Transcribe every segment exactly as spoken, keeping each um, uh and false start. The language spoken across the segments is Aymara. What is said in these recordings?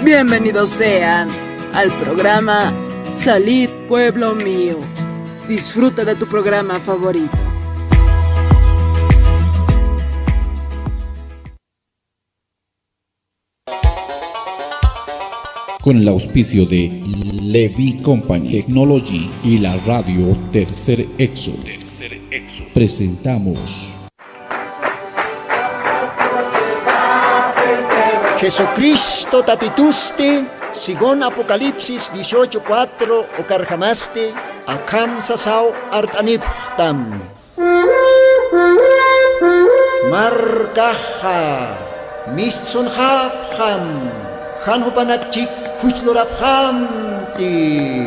Bienvenidos sean al programa Salid Pueblo Mío. Disfruta de tu programa favorito. Con el auspicio de Levi Company Technology y la radio Tercer Éxodo, presentamos Jesucristo tatitusti, según Apocalipsis dieciocho cuatro, ukarjamasti, akham sasaw art'anipxtam. Markaxa mistsunxapxam, jan jupanak chik juchlurapxamti.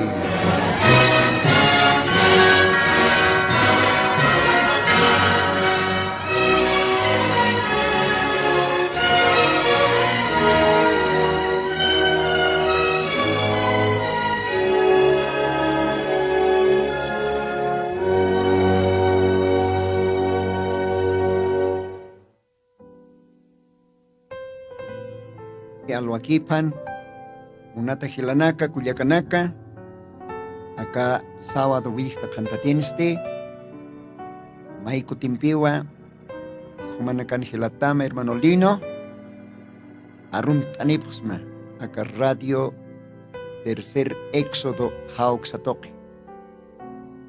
Alwakïpan, munata jilanaka, kullakanaka, aka sábado wikta qhantatinsti, may kutimpiwa, jumanakan jilatama, hermano Lino, arumt'anipxsma, aka radio Tercer Éxodo jawksa tuqi.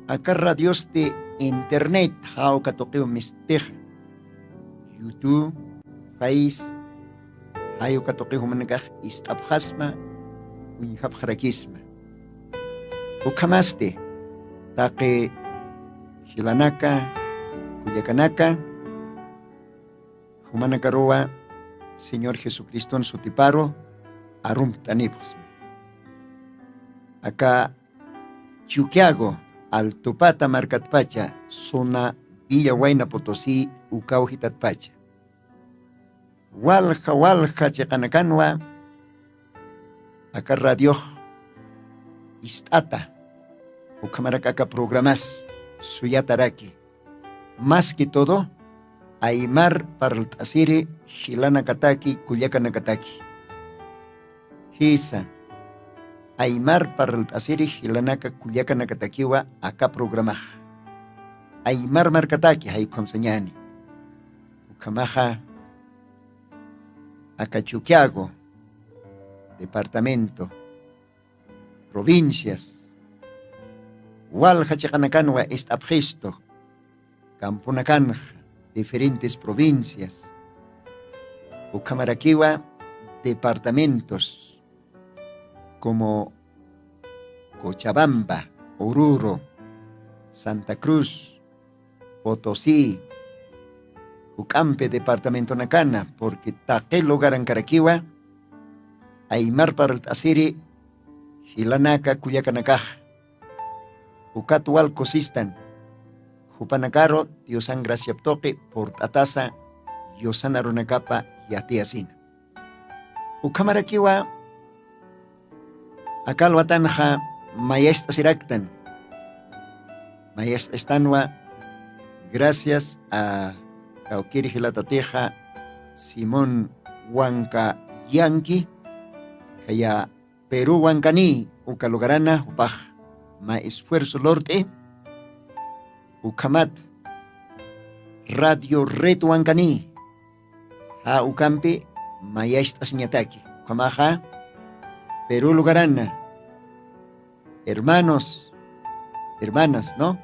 Aka radiosti internet jawka tuqiw mistixa. YouTube, Face, jay uka tuqi jumanakax ist'apxasma, uñjapxarakisma. Ukhamasti, taqi jilanaka, kullakanaka, jumanakaruwa Señor Jesucriston sutiparu arumt'anipxsma. Aka Chuquiago, Altupata markatpacha, zona Villa Huayna Potosí, ukaw jitatpacha. Walja, walja chiqanakanwa, aka radiox ist'ata, ukhamarak aka programas suyataraki. Más que todo, aymar parlt'asiri jilanakataki, kullakanakataki. Jisa, aymar parlt'asiri jilanaka, kullakanakatakiwa aka programax. Aymar markataki, jay ukham sañäni. Ukhamaxa, aka Chuquiago, departamento, provincias, walja chiqanakanwa ist'apxistu, camponakanxa, diferentes provincias, ukhamarakiwa departamentos, como Cochabamba, Oruro, Santa Cruz, Potosí, juk'ampi departamentonakana, porque taqi lugarankarakiwa aymar parlt'asiri jilanaka, kullakanakax. Ukat wal kusistan, jupanakaru Diosan graciap tuqi purt'atasa yusan arunakapa yatiyasina. Ukhamarakiwa, aka alwatanxa mayacht'asiraktan. Mayacht'astanwa, gracias a kawkïr jilatatixa Simón Huanca Yanqui, khaya Perú Huancaní uka lugarana, jupax mä esfuerzo lurt'i, ukhamat Radio Red Huancaní, ja ukampi mayacht'asiñataki. Ukhamaxa, Perú lugarana, hermanos, hermanas, ¿no?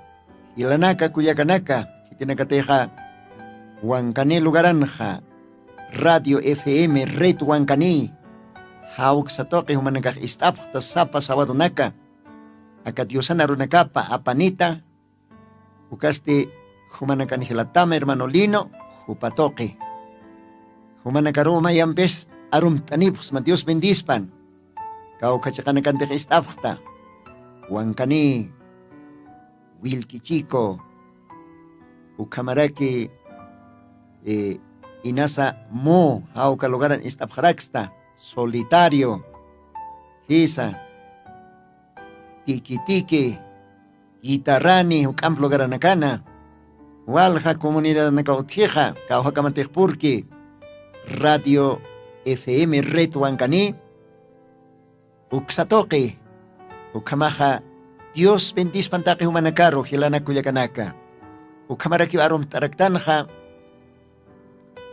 Jilanaka, kullakanaka, khitinakatixa, Huancaní lugaranxa, Radio F M Red Huancaní, jawksa tuqi jumanakax ist'apxta sapa sabadonaka, aka Diosan arunakapa apanita, ukasti jumanakan jilatama hermano Lino, jupa tuqi. Jumanakaruw mayampis arumt'anipxsma, Dios bendispan. Kawkha chiqanakantix ist'apxta, Huancaní, Wilquichico, ukhamaraki, eh, inasa Mu, jawka lugaran ist'apxaraksta, Solitario, jisa, Tiki Tiki, Guitarrani, juk'amp lugaranakana, walja comunidadanakaw utjixa, kawjakamatix purki, Radio F M Red Huancaní, uksatuqi. Ukhamaxa dios bendispan taqi jumanakaru jilanakullakanaka. Ukhamarakiw arumt'araktanxa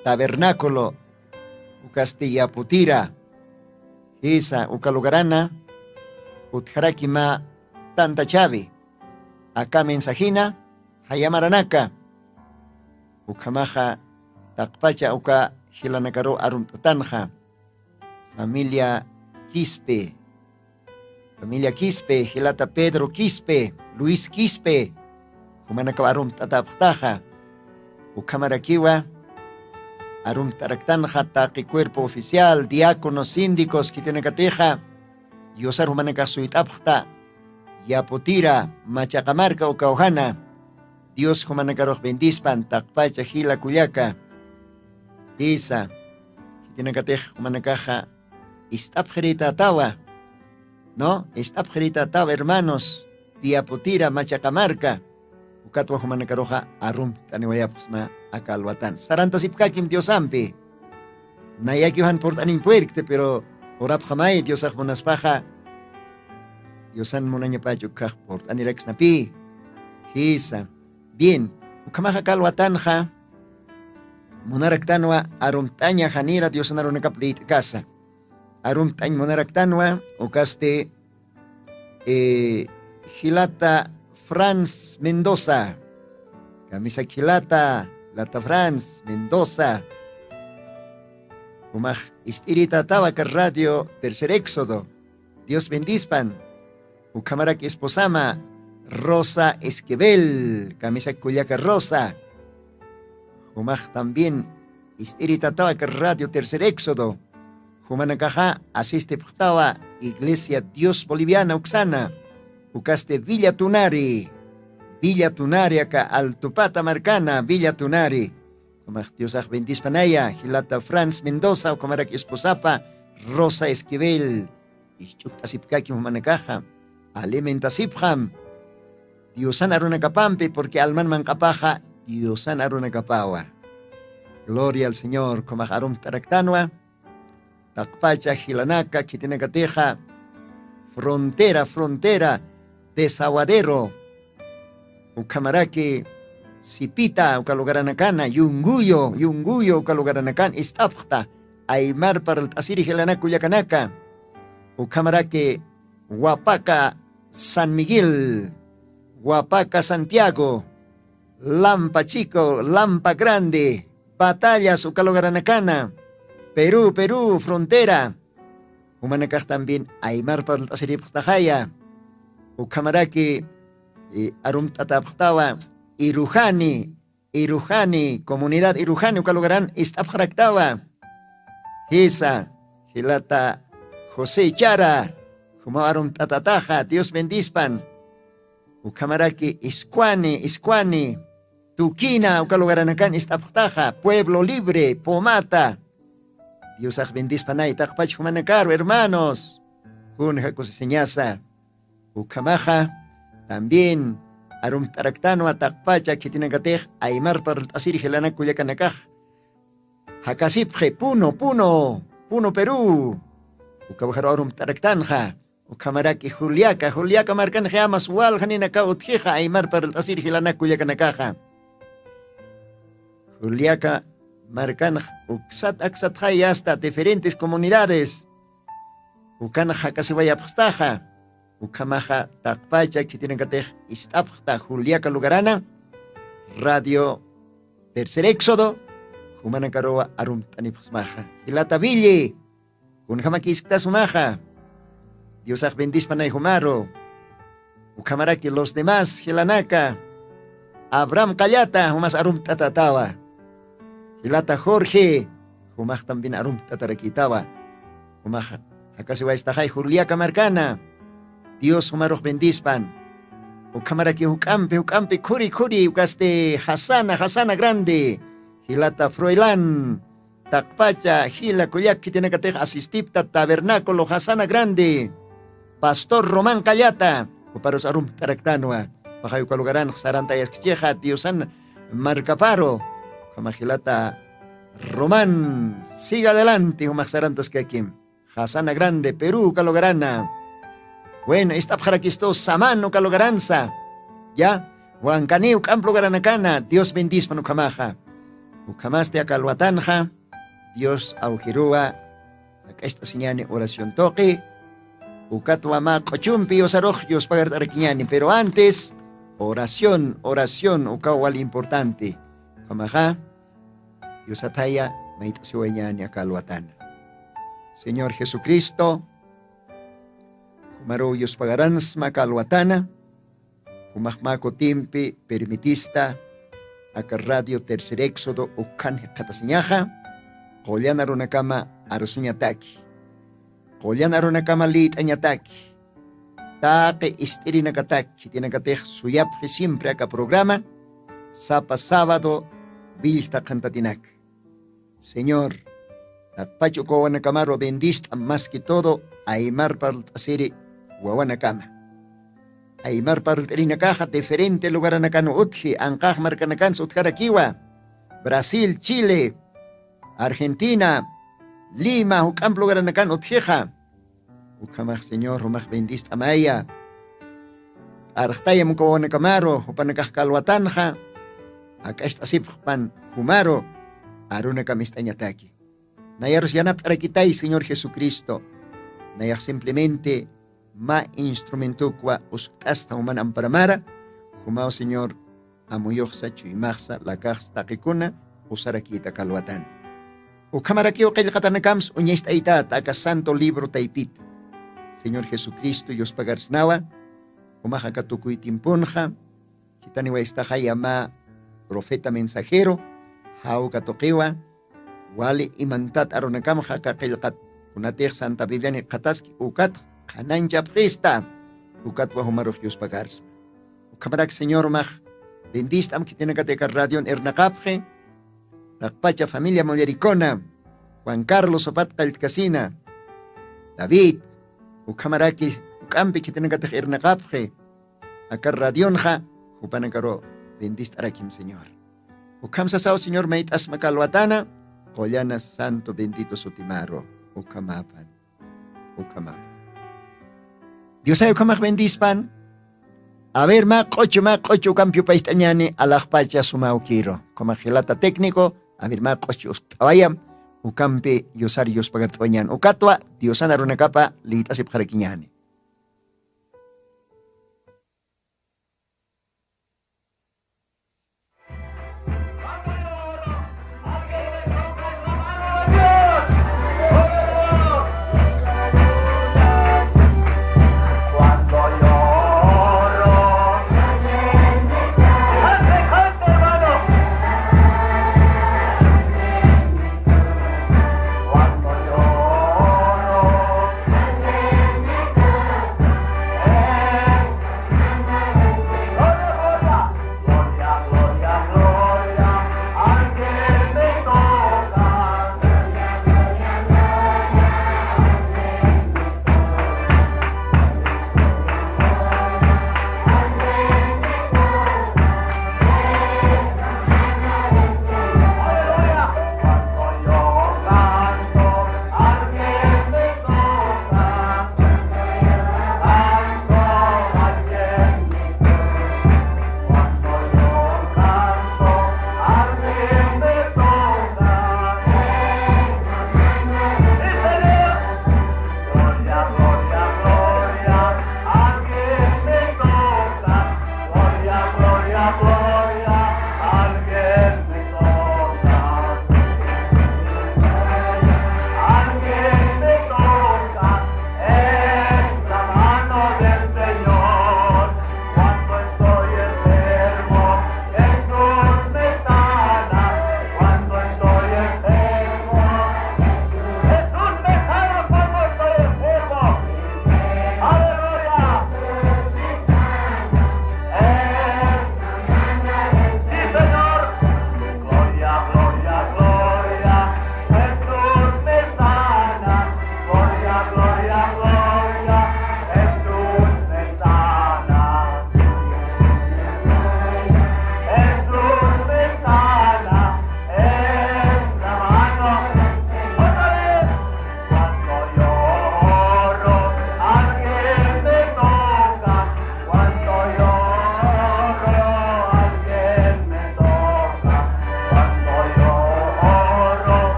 tabernaculo ukasti yaputira jisa uka lugarana utjaraki mä tantachawi aka mensajina jayamaranaka. Ukhamaxa taqpacha uka jilanakaru arumt'atanxa familia quispe familia quispe jilata pedro quispe luis quispe jumanakaw arumt'atapxtaxa. Ukhamarakiwa arumt'araktanxa taqi cuerpo oficial diáconos síndicos khitinakatixa yusar jumanakax suyt'apxta. Yaputira machaqamarka ukawjana dios jumanakarux bendispan taqpacha jila kullaka. Jisa khitinakatix jumanakaxa ist'apxiritätawa. No, ist'apxiritätawa hermanos. Diaputira machaqamarka ukatwa jumanakaruxa arumt'aniwayapxsma aka alwatan sarantasipkakim diosampi. Nayakiw jan purt'aniñ puerkti pero urapxamay diosax munaspaxa diosan munañapach ukhax purt'aniraksnapï. Jisa. Bien. Ukhamaxa kalwatanxa munaraktanwa arumt'aña janira diosan arunakap liyt'kasa. Arumt'añ munaraktanwa ukasti eh, jilata franz mendoza. Kamisa jilata lata franz mendoza. Umax ist'iritatawaka radio tercer éxodo. Dios bendispan. Ukhamaraki esposama rosa esquivel kamisa kullaka rosa. Umax también ist'iritatawaka radio tercer éxodo. Jumanakaxa asistipxtawa iglesia dios boliviana uksana. Ukasti villa tunari villa tunari aka altupata markana villa tunari. Jumax diosax bendispanaya jilata franz mendoza ukamarak esposapa rosa esquivel. Isch'ukt'asipkakim jumanakaxa alimentasipxam diosan arunakapampi purqui alman manq'apaxa diosan arunakapawa. Gloria al señor. Jumax arumt'araktanwa taqpacha jilanaka khitinakatixa frontera frontera desaguadero ukhamaraki sipita uka lugaranakana yunguyo yunguyo uka lugaranakan ist'apxta. Aymar parlt'asiri jilanakullakanaka ukhamaraki wapaka san miguel wapaka santiago lampa chico lampa grande batallas uka lugaranakana perú perú frontera. Jumanakax también aymar parlt'asiripxtaxaya. Ukhamaraki arumt'atapxtawa irujani irujani comunidad irujani uka lugaran ist'apxaraktawa. Jisa jilata josé ichara jumaw arumt'atataxa dios bendispan. Ukhamaraki iskwani iskwani tukina uka lugaranakan ist'apxtaxa pueblo libre pomata. Diosax bendispanay taqpach jumanakaru hermanos. Kunja kusisiñasa ukhamaxa también arumt'araktanwa taqpacha khitinakatix aymar parlt'asiri jilanak kullakanakax jakasipxi puno puno puno perú. Ukawaxaru arumt'araktanxa ukhamaraki juliaka juliaka markanxi amas waljaninakaw utjixa aymar parlt'asiri jilanak kullakanakaxa. Juliaka markanx uksat aksatxay asta diferentes comunidades ukanx jakasiwayapxstaxa. Ukhamaxa taqpacha khitinakatix ist'apxta juliaka lugarana radio tercer éxodo jumanakaruwa arumt'anipxsmaxa jilata villi. Kunjamakïskta sumaxa diosax bendispanay jumaru. Ukhamaraki los demás jilanaka abraham qallata jumas arumt'atatawa. Jilata jorge jumax también arumt'atarakïtawa. Jumax jakasiwaystaxay juliaka markana dios jumarux bendispan. Ukhamaraki juk'ampi juk'ampi khuri khuri ukasti jasana jasana grande jilata froilan taqpacha jila kullak khitinakatix asistipta tabernaculo jasana grande pastor roman qallata juparus arumt'araktanwa. Paxay uka lugaranx sarantayaskichixa diosan markaparu. Ukhama jilata roman siga adelante jumax sarantaskakim. Jasana Grande, Perú, uka lugarana. Bueno, ist'apxarakistu Samán uka lugaransa. Ya, Wankaniw k'amp lugaranakana, Dios bendispan ukhamaxa. Ukhamasti aka alwatanxa, Dios awjiruwa jak'acht'asiñani oración tuqi. Ukatwa mä q'uchumpi yusarux yuspagart'arakiñani, pero antes oración, oración ukaw wali importante. Ukhamaxa, Dios athaya mayt'asiwayañani aka alwatana. Señor Jesucristo, jumaruw yuspagaransma aka alwatana. Jumax mä kutimpi permitista aka Radio Tercer Éxodo ukhan jikxatasiñaxa, qullan arunakama arusuñataki, qullan arunakama lït'añataki, taqi ist'irinakataki, khitinakatix suyapxi siempre aka programa, sapa sábado, willkta qhantatinaka. Señor, taqpach uka wawanakamaru bendist'am, más que todo aymar parlt'asiri wawanakama. Aymar parlt'irinakaxa diferente lugaranakan utji, anqax markanakansa utjarakiwa, Brasil, Chile, Argentina, Lima, juk'amp lugaranakan utjixa. Ukhamax Señor, jumax bendist'amaya. P'arxtayam uka wawanakamaru, jupanakax aka alwatanxa jak'acht'asipxpan jumaru arunakam ist'añataki. Nayarus yanapt'arakitay Señor Jesucristo. Nayax simplemente mä instrumentokwa uskt'asta juman amparamara, jumaw Señor amuyuxsa, chuymaxsa, lakaxsa taqikuna usarakïta aka alwatan. Ukhamarakiw qillqatanakamsa uñacht'aytät aka santo libro taypita. Señor Jesucristo yuspagarsnawa, jumax aka tukuy tiemponxa, khitaniwa istaxaya mä profeta mensajero, jawka tuqiwa, wali imantat arunakamxa aka qillqat, kunatix Santa Biblian jikxataski, ukat qhananchapxista, ukatwa jumarux yuspagarsma. Ukhamarak Señor, jumax bendist'am khitinakatix aka radion irnaqapxi, taqpacha familia mullarikuna, Juan Carlos, jupat qalltkasina, David, ukhamaraki juk'ampi khitinakatix irnaqapxi, aka radionxa, jupanakaru bendist'arakim Señor. Ukham sasaw Señor mayt'asma aka alwatana, qullana santo bendito sutimaru, ukhamapan, ukhamapan. Diosay ukhamax bendispan. A ver, mä q'uchu, mä q'uchu ukampi yupacht'añani, alaxpacha suma awkiru. Ukhamax jilata técnico, a ver, mä q'uchu uskt'awayam, ukampi yusar yuspagart'awañani. Ukatwa, Diosan arunakapa lït'asipxarakiñani.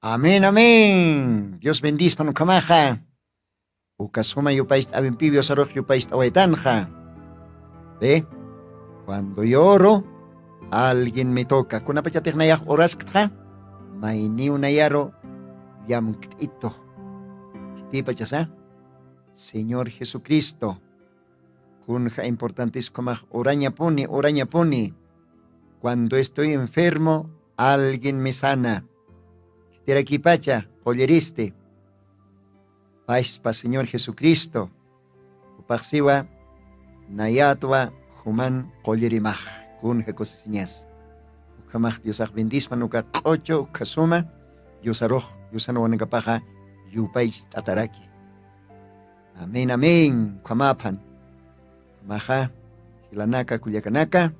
Amén, amén. Dios bendispan ukhamaxa. Uka suma yupacht'awimpiw Diosarux yupacht'awaytanxa. Ve, cuando yo oro, alguien me toca. Kunapachatix nayax orasktxa, mayniw nayaru llamkt'itu. Khitipachasa, Señor Jesucristo, kunja importantes ukhamax orañapuni orañapuni. Cuando estoy enfermo, alguien me sana. Khitirakipacha qulliristi, paspa Señor Jesucristo. Upaxsiwa, nayatwa juman qullirimax. Kunja kusisiñas. Ukhamax Diosax bendispan uka q'ocho ukhasuma, Diosarux, Diosan wanakapaxa, yupaycht'ataraki. Amén, amén. Ukhamaphan. Ukhamaxa, jilanaka kullakanaka,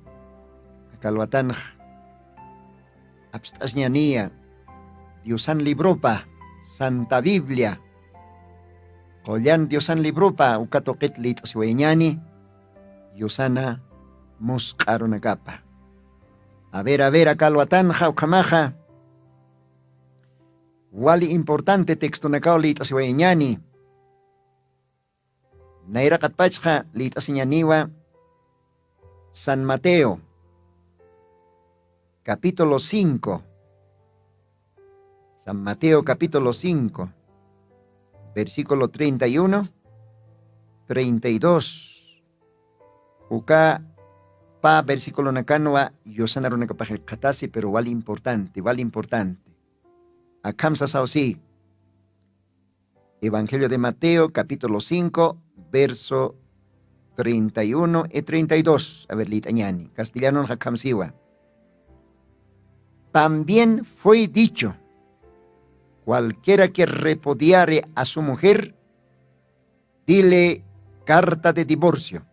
akalwatanx apst'asñaniya Diosan libropa, Santa Biblia, qullan Diosan libropa uka tuqit lït'asiwayañani, Diosana musq'arunakapa. A ver, a ver, akalwatanxa ukhamaxa, wali importante textonakaw lït'asiwayañani. Nayraqatpachxa lït'asiñaniwa San Mateo, capítulo cinco. San Mateo, capítulo cinco, versículo treinta y uno, treinta y dos. Uka pa versículonakanwa Diosana runakapax qhatasi, pero wali importante, wali importante. Akham sasaw si. Evangelio de Mateo, capítulo cinco, verso treinta y uno y treinta y dos. A ver, lït'añani. Castellanonxa akham siwa. También fue dicho: "Cualquiera que repudiare a su mujer, dile carta de divorcio.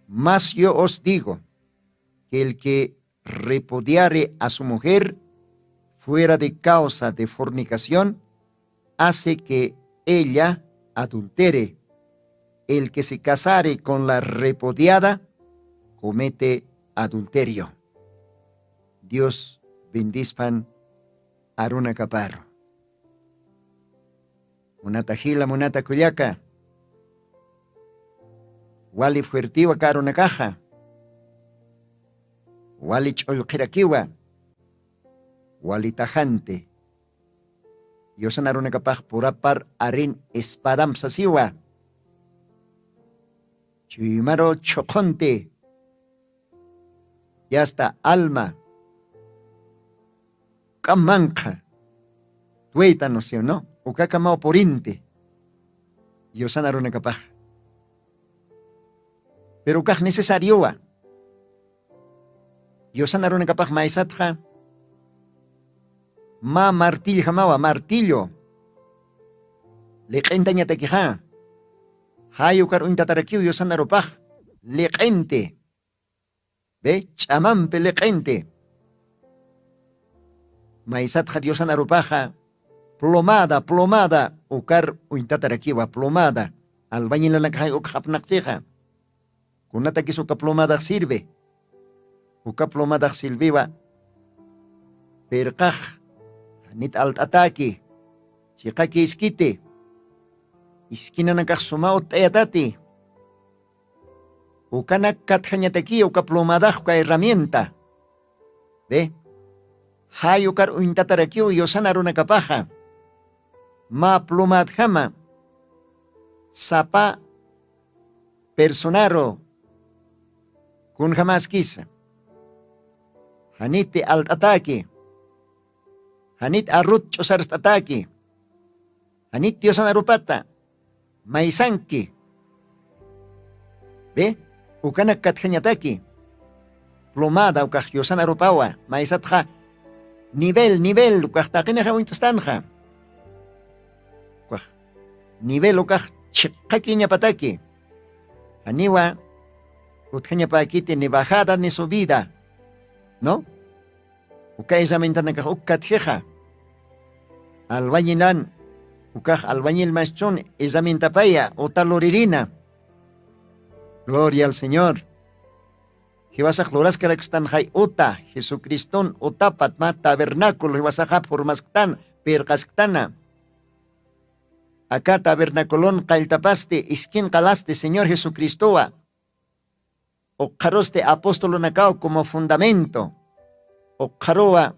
Mas yo os digo que el que repudiare a su mujer fuera de causa de fornicación, hace que ella adultere. El que se casare con la repudiada comete adulterio". Dios bendispan arunakaparu. Munata jila, munata kullaka, wali fuertiwa karunakaxa, wali ch'ullqhirakiwa, wali tajanti. Yusan arunakapax purapar arin espadam sasiwa. Chuymaru chhuqhunti. Yasta alma, k'ammanqha, tuwayta, ¿no es cierto? Ukakamaw purinti. Yusan arunakapax, pero ukax necesariowa. Yusan arunakapax maysatxa, mä martillo jamawa, martillo. Liq'intañatakixa. Jay ukar uñtatarakiw yusan arupax, liq'inti. Ve, ch'amampi liq'inti. Maysatxa diosan arupaxa, plomada, plomada, ukar uñtatarakiwa, plomada. Albañilanakaxay ukxapnaqchixa. Kunatakis uka plomadax sirve? Uka plomadax sirviwa, pirqax janit alt'ataki, chiqaki iskiti, iskinanakax suma utt'ayatati. Ukanak katjañataki uka plomadax uka herramienta. Ve, jay ukar uñtatarakiw yusan arunakapaxa, mä plomadjama sapa personaru kunjamaskisa. Janiti alt'ataki, janit arrut ch'usarst'ataki, janit diosan arupata maysanki. Ve, ukanak katjañataki. Plomada ukax yusan arupawa, maysatxa nivel, nivel ukax taqinixa uñt'stanxa. Ukax nivel ukax chiqakiñapataki. Janiwa utjañapakiti ni bajada ni subida, ¿no? Uka herramientanakax uk katjixa. Albañilan, ukax albañil maschun herramientapaya uta luririna. Gloria al Señor. Jiwasax luraskarakstan jay uta, Jesucriston utapat mä tabernáculo jiwasaxa formasktan, pirqasktana. Aka tabernaculon qalltapasti iskin qalasti Señor Jesucristowa, ukxarusti apostolunakaw como fundamento, ukxaruwa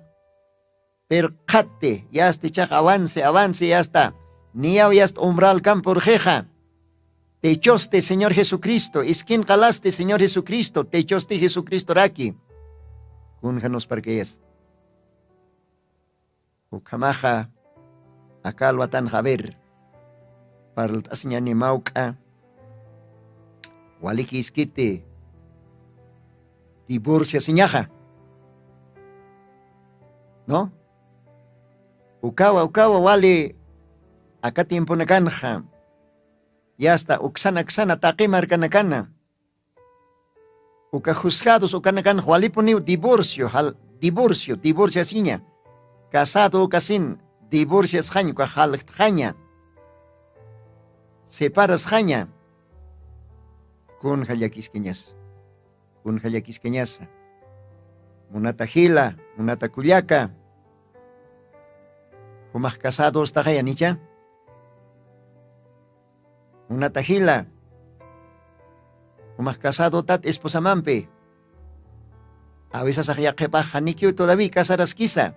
pirqhatti, yasti chax avance, avance, yasta niyaw yasta umralkan purxixa. Techosti Señor Jesucristo, iskin qalasti Señor Jesucristo, techosti Jesucristoraki. Kunjanus parkayas. Ukhamaxa, aka alwatanxa, a ver, parlt'asiñani mawk'a, waliki iskiti divorciasiñaxa, ¿no? Ukawa ukawa wali, aka tiemponakanxa, yasta uksana uksana taqi markanakana, uka juzgados ukanakanxa walipuniw divorcio, jal divorcio, divorciasiña. Casado ukasin divorciasxaña, ukax jalktxaña, separasxaña. Kunja llakiskañasa, kunja llakiskañasa, munata jila, munata kullaka. Jumax casadostaxaya nicha, munata jila, jumax casadotat esposamampi. Awisasax yaqhipax janikiw todaví casaraskisa.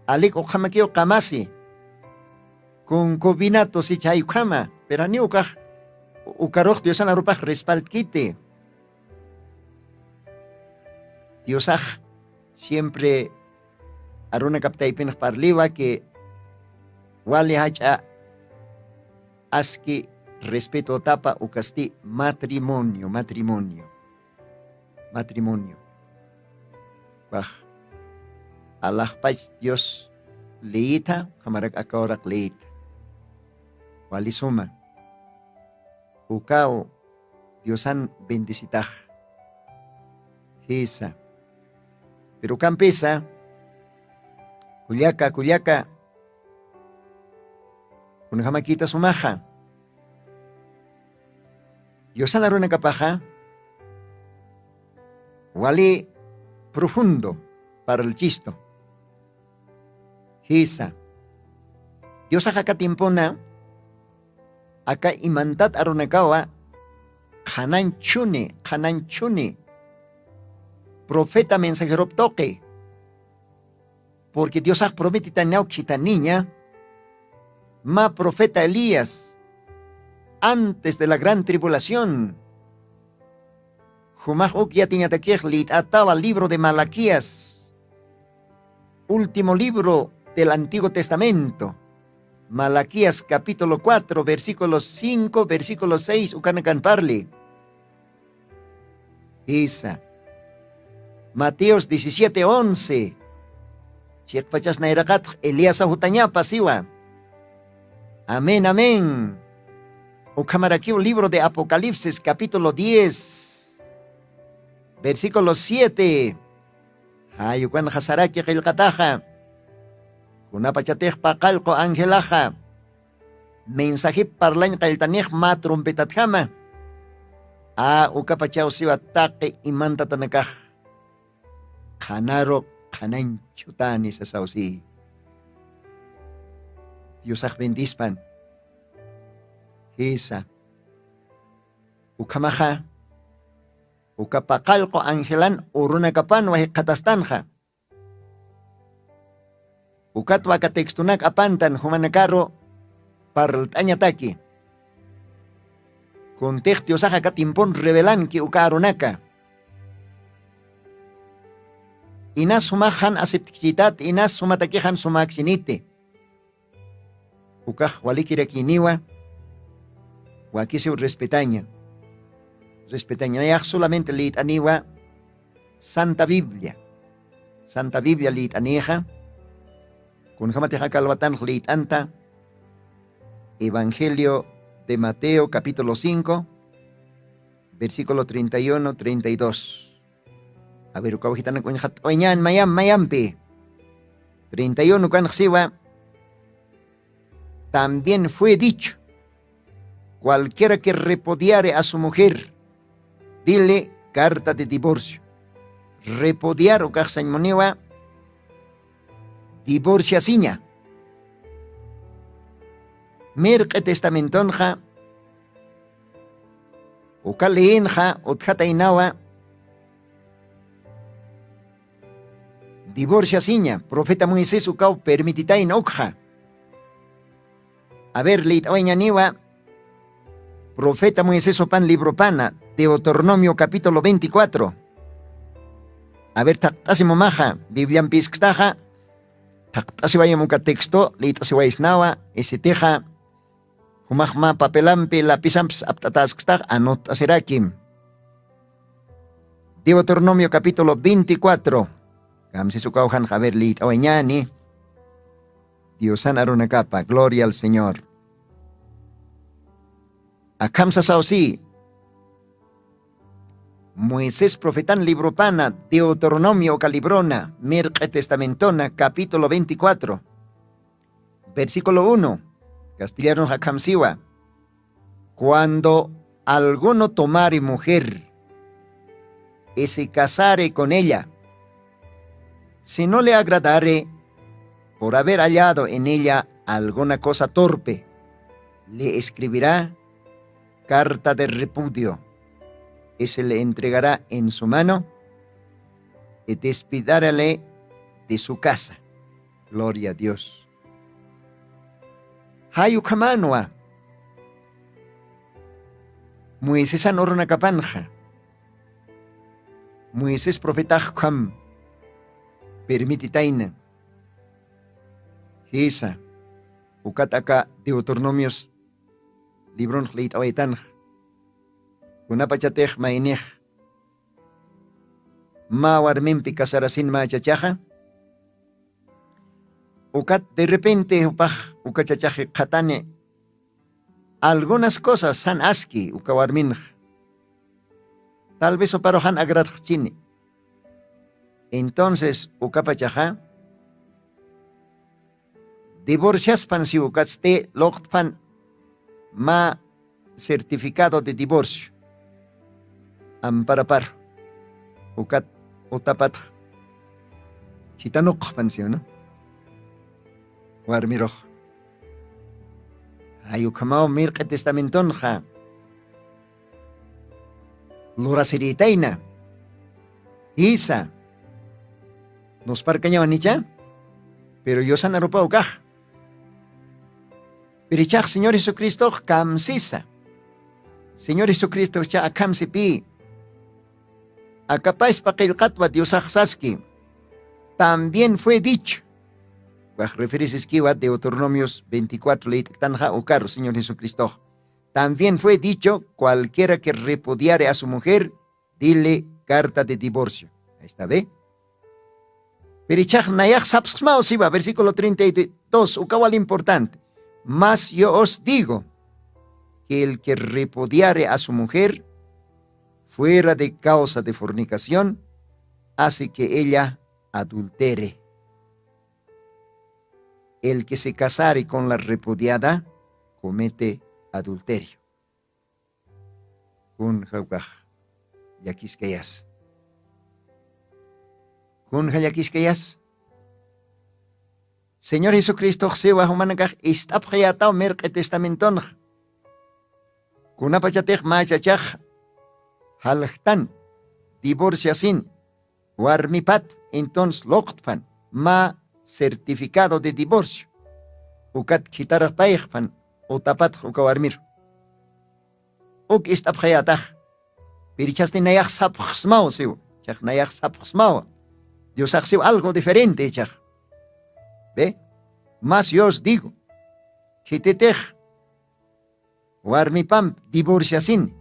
Alik ukhamakiw qamasi, concubinato sicha jaykhama. Pero janiw ukax, ukarux diosan arupax respaldkiti. Diosax siempre arunakap taypinx parliwa ki, wali jach'a aski respetotapa ukasti matrimonio, matrimonio, matrimonio. Ukax alaxpach dios leyita ukhamarak akawrak leyita, wali suma. Ukaw diosan bendecitax. Jisa. Pero ukampisa, kullaka kullaka, kunjamakita sumaxa, diosan arunakapaxa wali profundo parlchistu. Jisa. Diosax aka tiempona aka imantat arunakawa qhananchuni, qhananchuni profeta mensajerup tuqi. Porque diosax prometitanaw khithaniña, mä profeta elías antes de la gran tribulación. Jumax uk yatiñatakix lït'atawa libro de malaquías, último libro del antiguo testamento. Malaquías capítulo cuatro versículo cinco versículo seis ukanakan parli. Jisa. Mateos diecisiete once. Chiqpachas nayraqatx eliasa jutañapa siwa. Amén amén. Ukhamarakiw libro de apocalipsis capítulo diez versículo siete. Jayukanxa saraki qillqataxa, kunapachatix paqallqu angelaxa mensajip parlañ qalltanix mä trompetatjama. A ukapachaw siwa taqi imantatanakax qhanaru qhanañchutani sasaw si. Diosax bendispan. Jisa. Ukhamaxa uka paqallqu angelan urunakapanwa jikxatastanxa. Ukatwa aka textonak apantan jumanakaru parlt'añataki. Kuntix diosax aka tiempon revelanki uka arunaka. Inas jumax jan aceptkchitat inas jumatakix jan sumäkchiniti. Ukax walikirakiniwa. Wakisiw respetaña. Respetaña nayax solamente lït'aniwa santa biblia. Santa biblia lït'anixa. Kunjamatix aka alwatanx lït'anta evangelio de mateo capítulo cinco versículo treinta y uno treinta y dos. A ver ukaw jitanak uñxat t'uñan mayam mayampi. Treinta y uno kanxsiwa. También fue dicho, cualquiera que repudiare a su mujer, dile carta de divorcio. Repudiar ukaxsañ muniwa divorciasiña. Mirq'i testamentonxa uka leyinxa utjataynawa divorciasiña profeta moisés ukaw permititayna ukxa. A ver liyt'awayñaniwa profeta moisés upan libropana, deuteronomio capítulo veinticuatro. A ver thaqt'asimumaxa bibliampisktaxa. Thaqt'asiwayam uka texto liyt'asiwaysnawa isitixa jumaxma papelampi lapisampis apt'ataskstax anut'asirakim. Deuteronomio capítulo veinticuatro. Kamsis ukawxanxa a ver liyt'awañani. Diosan arunakapa gloria al señor. Akham sasaw si moisés profetan libropana, deuteronomio uka librona mirq'i testamentona capítulo veinticuatro, versículo uno. Castellanonxa akham siwa. Cuando alguno tomare mujer y se casare con ella, si no le agradare por haber hallado en ella alguna cosa torpe, le escribirá carta de repudio y se le entregará en su mano y despidarale de su casa. Gloria a dios. Jay ukhamanwa moisesan urunakapanxa. Moisés profetax ukham permititayna. Jisa ukat aka deuteronomios libronx liyt'awaytanx. Kunapachatix maynix mä warmimpi casarasin mä chachaxa ukat derrepente jupax uka chachax jikxatani algunas cosas jan aski uka warminx. Tal vez juparux jan agradxchini. Entonces ukapachaxa divorciaspan si ukatsti luqtpan mä certificado de divorcio amparapar ukat utapatx khitanuqxpan si unu warmirux. Jay ukhamaw mirq'i testamentonxa lurasiritayna. Jisa nusparkañawanicha. Pero yusan arupaw kax. Pirichax señor jesucristox kamsisa. Señor jesucristoxcha akhamsipï akapaspa qillqatwa diosax saski. También fue dicho. Wax referisiskiwa deuteronomios veinticuatro leyt'ktanxa ukaru señor jesucristox. También fue dicho cualquiera que repudiare a su mujer dile carta de divorcio. Ahí está ve. Pirichax nayax sapxsmaw siwa versículo treinta y dos ukawal importante. Mas yo os digo que el que repudiare a su mujer fuera de causa de fornicación hace que ella adultere. El que se casare con la repudiada comete adulterio. Kun jawkax llakiskayas. Kun jallakiskayas. Señor jesucristox siwa jumanakax ist'apxayataw mirq'i testamentonx. Kunapachatix mä chachax jalxtan divorciasin warmipat entonces luqtpan mä certificado de divorcio ukat khitarxpayxpan utapatx uka warmir. Uk ist'apxayatax pirichasti nayax sapxsmaw siw chax nayax sapxsmaw. Diosax siw algo diferente chax. Ve. Mas yos digo khititix warmipamp divorciasini.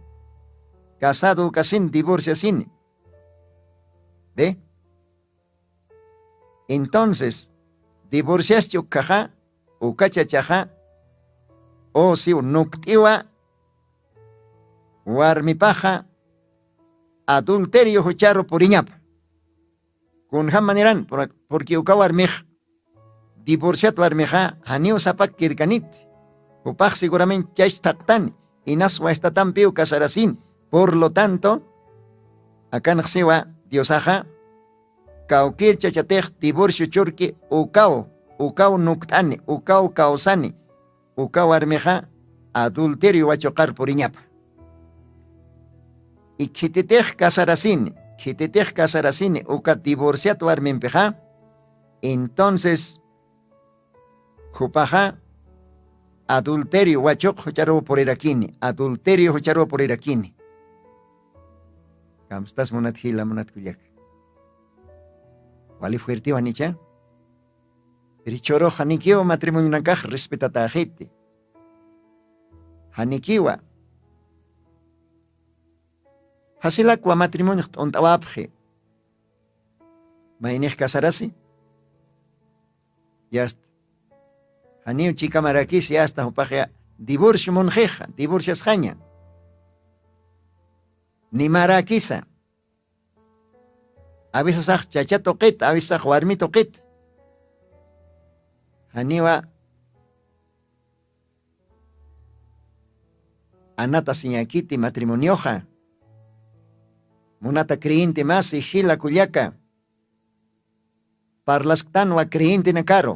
Casado ukasin divorciasini. Ve. Entonces divorciaschi ukkaxa ukachachaxa o siw nukt'iwa warmipaxa adulterio jucharu puriñapa. Kunjam maneran porque uka warmix divorciat warmixa janiw sapak kirkanit. Jupax segurament chach thaqtan inas waystatampiw casarasin. Por lo tanto Akanxsiwa diosaxa kawkir chachatix divorcio churki ukaw ukaw nukt'ani ukaw kawsani uka warmixa adulterio wachuqar puriñapa. Y khititix casarasini khititix casarasini uka divorciat warmimpixa entonces jupaxa adulterio wachuq jucharuw purirakini adulterio jucharuw purirakini. Kamstas munat jila munat kullaka wali fuertiwan icha. Richurux janikiw matrimonionakax respetatäxiti janikiwa. Jasilakwa matrimoniox t'unt'awapxi maynix casarasi yasta janiw chikamarakisi asta jupaxya divorcio munxixa divorciasxaña. Nimarakisa awisasax chacha tuqit awisasax warmi tuqit janiwa anata siñakiti matrimonioxa. Munata creyente masi jila kullaka parlasktanwa creyentenakaru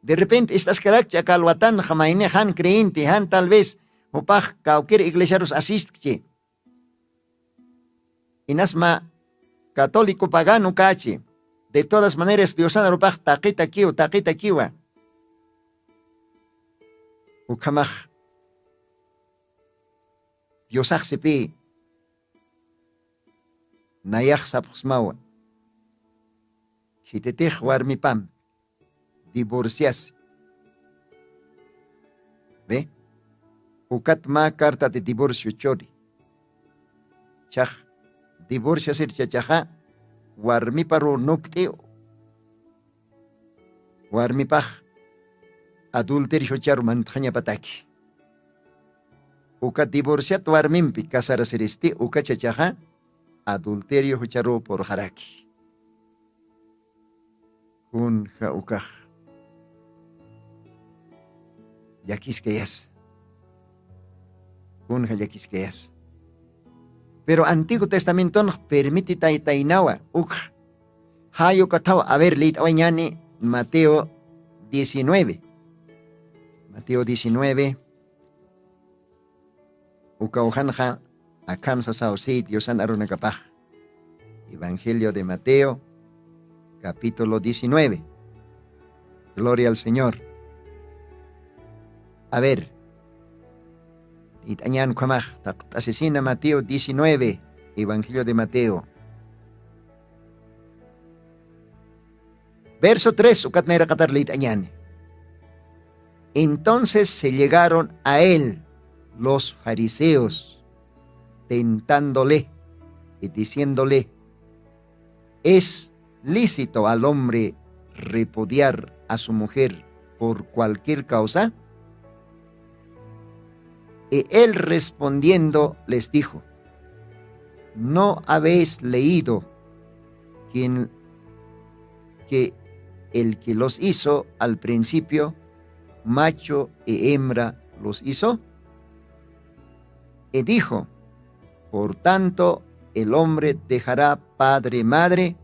derrepente ist'askarakchi aka alwatanxa mayni jan creyente jan tal vez jupax kawkir iglesiarus asiskchi. Inasma católico pagano kachi de todas maneras diosanarupax taqitakiw taqitakiwa. Ukhamax diosaxsipï nayax sapxsmawa khititix warmipampi divorciasi. Be ukat mä carta de divorcio churi chax divorciasir chachaxa warmiparu nukt'iw warmipax adulterio jucharu mantxañapataki. Uka divorciat warmimpi casarasiristi uka chachaxa adulterio jucharu purxaraki. Kunja ukax llakiskayasa kunja llakiskayasa. Pero antiguo testamentonx permiti taytaynawa ukx jayukathaw aver liyt'awañani mateo diecinueve. Mateo diecinueve ukawjanxa akham sasaw si diosan arunakapax. Evangelio de mateo capítulo diecinueve. Gloria al señor. A ver, it'añan ukhamax taqt'asisina mateo diecinueve. Evangelio de mateo verso tres ukat nayraqatar liyt'añani. Entonces se llegaron a él los fariseos tentándole y diciéndole, ¿es lícito al hombre repudiar a su mujer por cualquier causa? Y él respondiendo les dijo, ¿no habéis leído quien que el que los hizo al principio, macho y hembra los hizo? Y dijo, por tanto, el hombre dejará padre y madre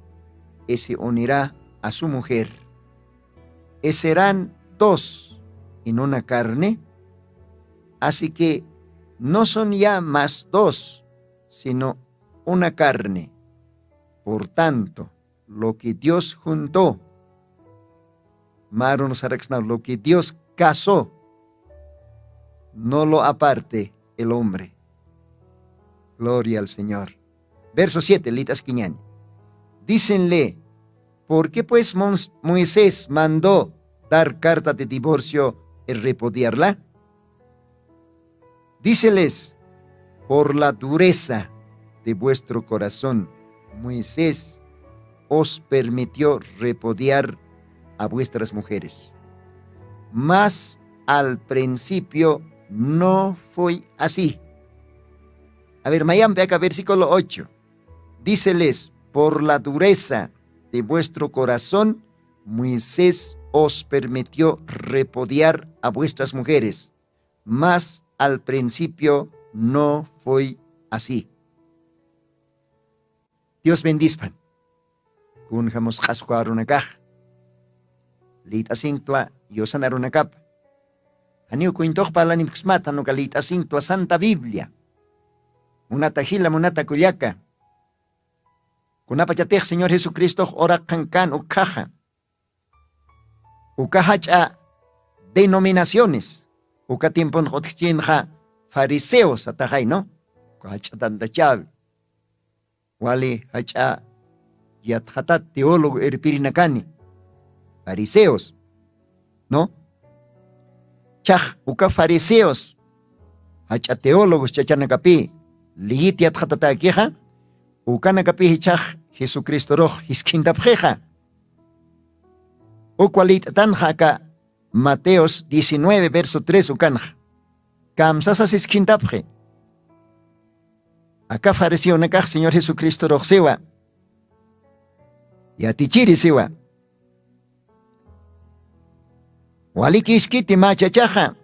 y se unirá a su mujer, y serán dos en una carne. Así que no son ya más dos, sino una carne. Por tanto, lo que Dios juntó, marun saraksna lo que Dios casó, no lo aparte el hombre. Gloria al Señor. Verso siete, litas quiñani. Dícenle, ¿por qué pues Mons- Moisés mandó dar carta de divorcio y repudiarla? Díceles, por la dureza de vuestro corazón, Moisés os permitió repudiar a vuestras mujeres. Mas al principio no fue así. A ver, mayampi acá, versículo ocho. Díceles, por la dureza de vuestro corazón, Moisés os permitió repudiar a vuestras mujeres, mas al principio no fue así. Dios bendispan. Kun jamus q'asqwa runakax lït'asinktwa yusan arunakapa. Janiw kuyntox parlanipksmata nuka lït'asinktwa santa biblia. Munata jila munata kullaka, kunapachatix señor jesucristox uraqan kan ukhaxa uka jach'a denominaciones uka tiemponx utjchinxa fariseos ataxayno uka jach'a tantachawi wali jach'a yatxatat teólogo irpirinakani fariseos no chax uka fariseos jach'a teólogos chachanakapi liyit yatxatatakixa ukanakapi jichax jesucristorux jiskhintapxixa. Ukwa liyt'atanxa aka mateos diecinueve verso tres ukanxa kamsasas jiskhintapxi. Aka fariseonakax señor jesucristorux siwa yatichiri siwa. Waliki iskiti mä chachaxa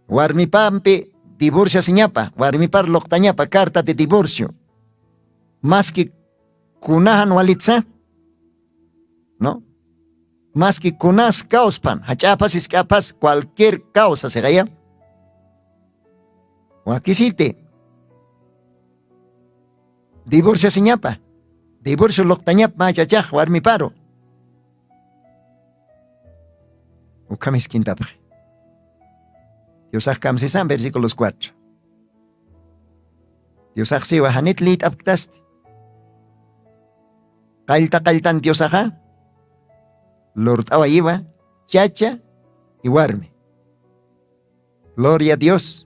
warmipampi divorciasiñapa warmipar luqtañapa carta de divorcio. Maski kunajan walitsa no maski kunas kawspan jach'apas isk'apas cualquier kawsa siqaya wakisiti divorciasiñapa divorcio luqtañap mä chachax warmiparu. Ukham jiskhintapxi. Diosax kamsisan versículos cuatro. Diosax siwa janit lït'apktasti qallta qalltan diosaxa lurt'awayiwa chacha y warmi. Gloria a dios.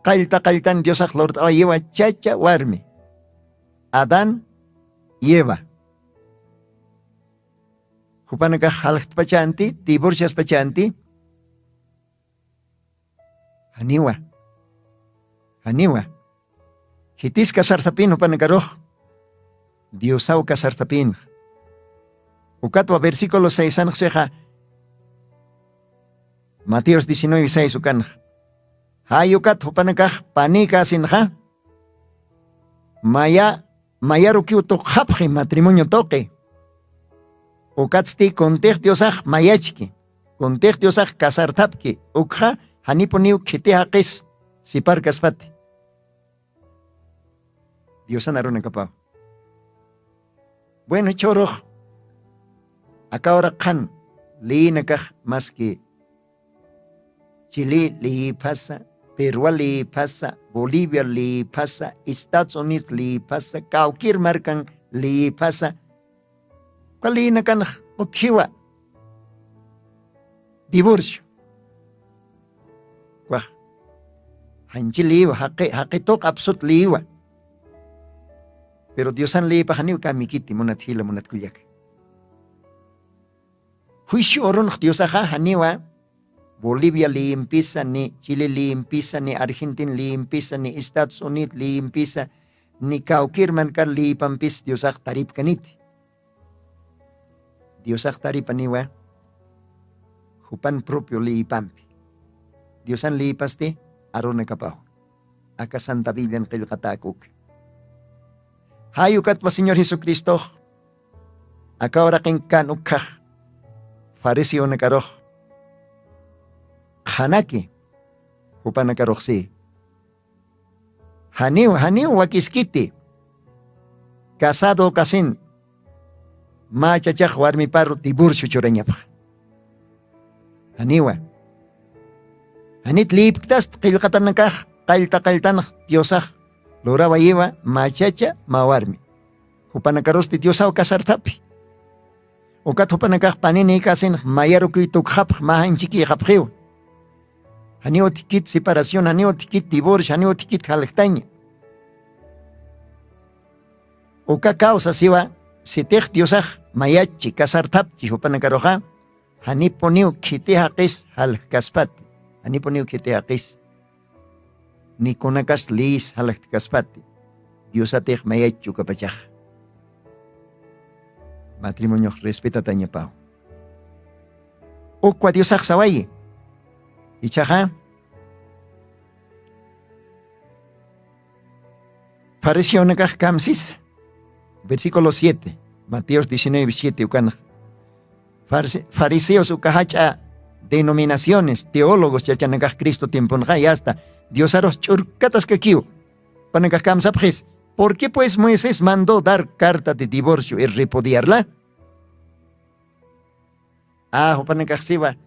Qallta qalltan diosax lurt'awayiwa chacha warmi adán y eva. Jupanakax jalxtpachanti divorciaspachanti. Janiwa janiwa. Khitis casartapin jupanakarux diosaw casartapinx. Ukatwa versículo seisanx sixa mateos diecinueve seis ukanxa jay ukat jupanakax panïka asinxa maya mayarukiw tuqxapxi matrimonio tuqi. Ukatsti kuntix diosax mayachki kuntix diosax casartapki ukxa janipuniw khiti jaqis siparkaspati. Diosan arunakapaw bueno chhurux aka ura qhan liyinakax maski chili liyipasa perua liyipasa bolivia liyipasa estados unidos liyipasa kawkir markan liyipasa uka liyinakanx utjiwa divorcio. Kwax janchi liyiwa jaqi jaqituq apsut liyiwa. Pero diosan liyipaxaniw kamikiti munat jila munat kullaka. Juicio urunx diosaxa janiwa bolivia liyimpisa ni chile liyimpisa ni argentina liyimpisa ni estados unidos liyimpisa ni kawkir mankar liyipampis diosax taripkaniti. Diosax taripaniwa jupan propio liyipampi. Diosan liyipasti arunakapaw aka santa billan qillqatäkuka. Jay ukatwa señor jesucristox aka uraqin kan ukhax fariseonakarux qhanaki jupanakaruxsi janiw janiw wakiskiti casado kasin mä chachax warmiparu divorcio churañapxa. Janiwa janit liyipktast qillqatanakax qallta qalltanx diosax lurawayiwa mä chacha mä warmi. Jupanakarusti diosaw casarthapi ukat jupanakax paninïkasinx mayarukuy tukxapx mä janchikïxapxiw. Janiw utjkit separación janiw utjkit divorcio janiw utjkit jalktaña. Uka kawsa siwa sitix diosax mayachchi casarthapchi jupanakaruxa janipuniw khiti jaqis jalkkaspati. Janipuniw khiti jaqis ni kunakas leyis jalkkaspati. Diosatix mayachchi ukapachax matrimoniox respetatañapaw. Ukwa diosax sawayi ichaxa Fariseonakax kamsisa. Versículo siete, Mateos diecinueve siete ukanx. Farise- fariseos uka jach'a denominaciones, teólogos chachanakax Cristo tiemponxa yasta Diosarux ch'urkataskakiw. Panakax kamsapxis: ¿Por qué pues Moisés mandó dar carta de divorcio y repudiarla? Ah, jupanakaxsiwa.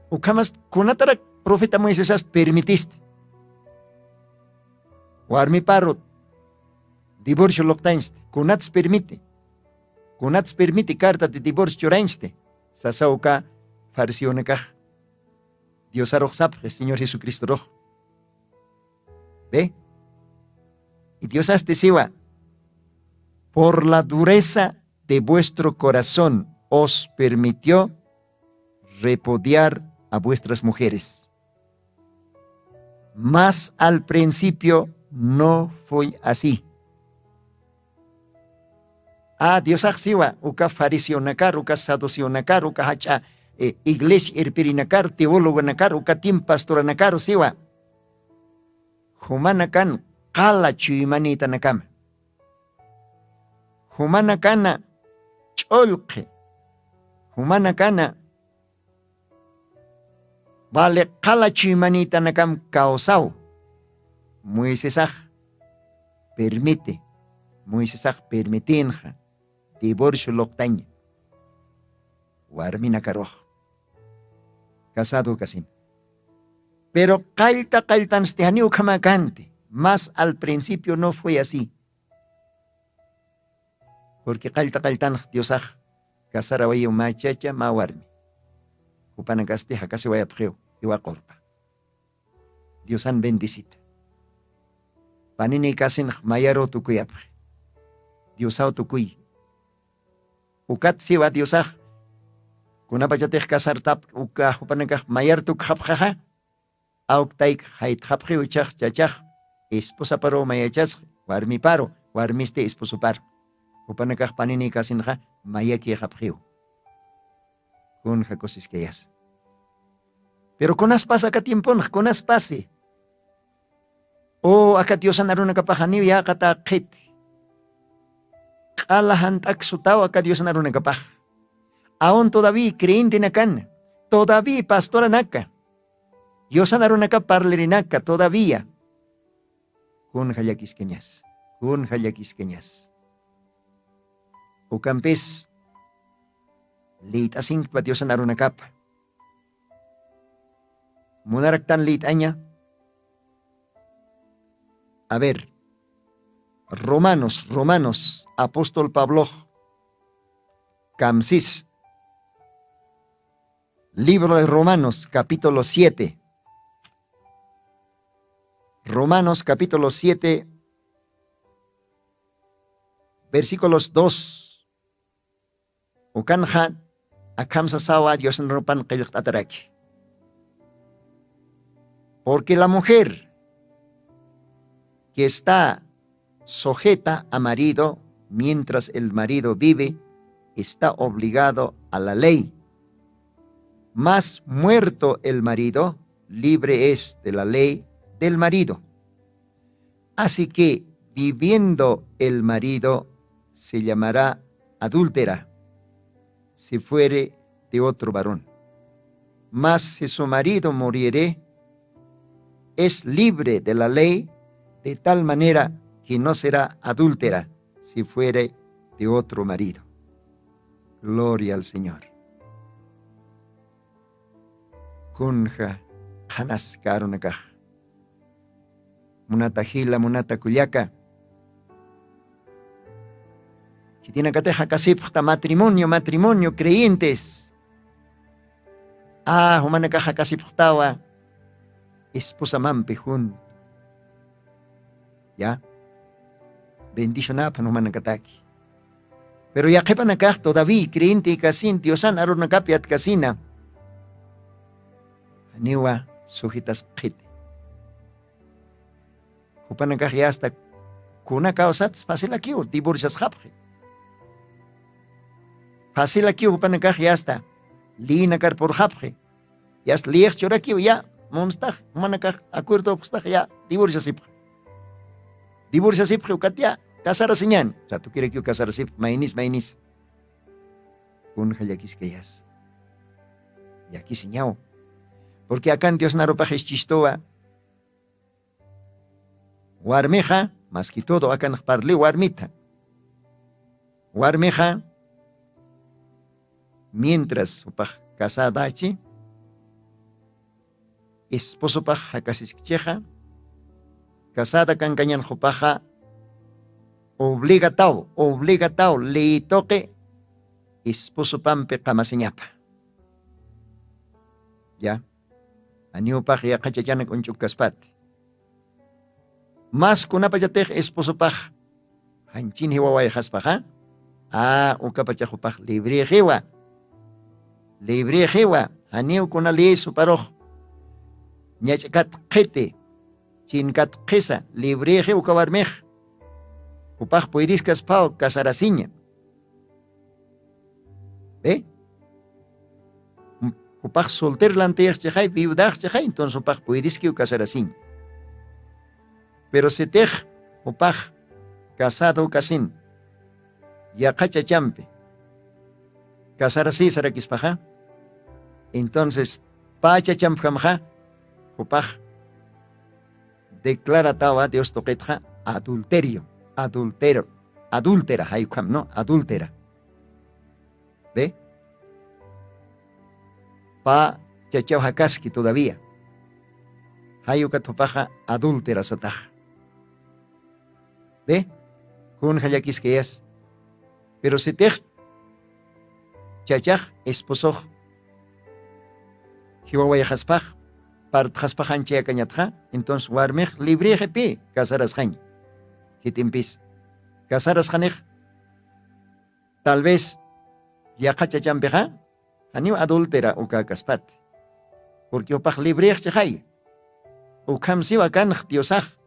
Ukhamas, kunatarak profeta Moisesas permitisti warmiparu divorcio luqtañsti? Kunats permiti? Kunats permiti carta de divorcio churañsti? Sasawka fariseonakax Diosarux sapxi Señor Jesucristorux. ¿Ve? Y Diosasti siwa: Por la dureza de vuestro corazón os permitió repudiar a vuestras mujeres. Mas al principio no fue así. A Diosax siwa uka fariseonakar, uka saduceonakar, uka jach'a eh, iglesia irpirinakar, teologonakar, uka tiempo pastoranakar siwa: Jumanakan qala chuymanïtanakama. Jumanakana ch'ullqi. Jumanakana vale qala chuymanïtanakam kawsaw. Moisesax permite, Moisesax permitinxa divorcio luqtaña warminakarux casado kasina. Pero qallta qalltansti janiw ukhamakanti. Mas al principio no fue así. Porque qallta qalltanx Diosax casarawayiw mä chacha mä warmi. Jupanakasti jakasiwayapxiw iwaqurpa. Diosan bendisita. Panini kasinx mayaru tukuyapxi. Diosaw tukuy. Ukat siwa Diosax kunapachatix casartap uka jupanakax mayar tukxapxaxa, awktayk jaytxapxiw ichax chachax esposaparu mayachasxi, warmiparu, warmisti esposopar. Jupanakax panini kasinxa mayakixapxiw. Kunja kusiskayasa. Pero kunas pasa aka tiemponx kunas pasi? O aka diosan arunakapaxa niw yaqata qhiti. Q'ala jant'ak sutaw aka diosan arunakapax. Aun todavía creyentenakana, todavía pastoranaka, diosan arunaka parlarinaka todavía. Kunja llakiskañas, kunja llakiskañas. Ukampis liyt'asinktwa diosan arunakapa. Munaraktan liyt'aña. A ver, romanos romanos apóstol pablox kamsis. Libro de romanos capítulo siete. Romanos capítulo siete, versículos dos. Ukanxa akham sasawa diosan rupan qillqt'ataraki. Porque la mujer que está sujeta a marido mientras el marido vive está obligado a la ley. Mas muerto el marido, libre es de la ley del marido. Así que viviendo el marido se llamará adúltera si fuere de otro varón. Mas si su marido muriere, es libre de la ley de tal manera que no será adúltera si fuere de otro marido. Gloria al Señor. Kunja qhanaska arunakax. Munata jila, munata kullaka. Khitinakatix jakasipxta matrimonio, matrimonio, creyentes. A, jumanakax jakasipxtawa esposamampi junta. Ya. Bendicionapxan jumanakataki. Pero yaqhipanakax todavía creyente ikasin diosan arunakapi atkasina. Janiwa sujitas qhiti. Jupanakax yasta kuna kawsats facilakiw divorciasxapxi. Facilakiw jupanakax yasta liyinakar purxapxi. Yasta liyix churakiw ya munstax jumanakax acuerdo upxstax ya divorciasipxa. Divorciasipxi ukatya, casarasiñan. Ratukirakiw casarasipxi maynis maynis. Kunja llakiskayas? Llakisiñaw. Porque akan diosnarupax ischistuwa. Warmixa, mas que todo akanx parli warmita. Warmixa, mientras upax casadachi, esposopax jakasiskchixa, casada kankañan jupaxa, obligataw obligataw liyituqi esposopampi qamasiñapa. Ya. Aniwpax yaqachachanak uñch'ukkaspati. Mas kunapachatix esposopax janchin jiwawayxaspaxa, a ukapachax jupax librixiwa. Librixiwa. Janiw kuna liysuparux ñach'kat qhiti, chinkat qhisa librixiw uka warmix. Jupax puydiskasphaw casarasiña. Be, jupax solter lantiyix chixay viudax chixay entonces jupax puydiskiw casarasiña. Pero sitix jupax casado kasin, yaqha chachampi casarasï sarakispaxa, entonces pä chachampjamxa jupax declaratawa dios tuqitxa adulterio, adultero, adúltera jaykham no adúltera. Be, pä chachaw jakaski todavía. Jayukat jupaxa adúltera sataxa. Be, kunja llakiskayas? Pero sitix chachax esposox jiwawayxaspax partxaspaxanchayakañatxa, entonces warmix librixipï casarasxaña. Khitimpis casarasxanix tal vez yaqha chachampixa janiw adúltera ukäkaspati. Purqui jupax librix chixay. Ukham siwa kanx diosax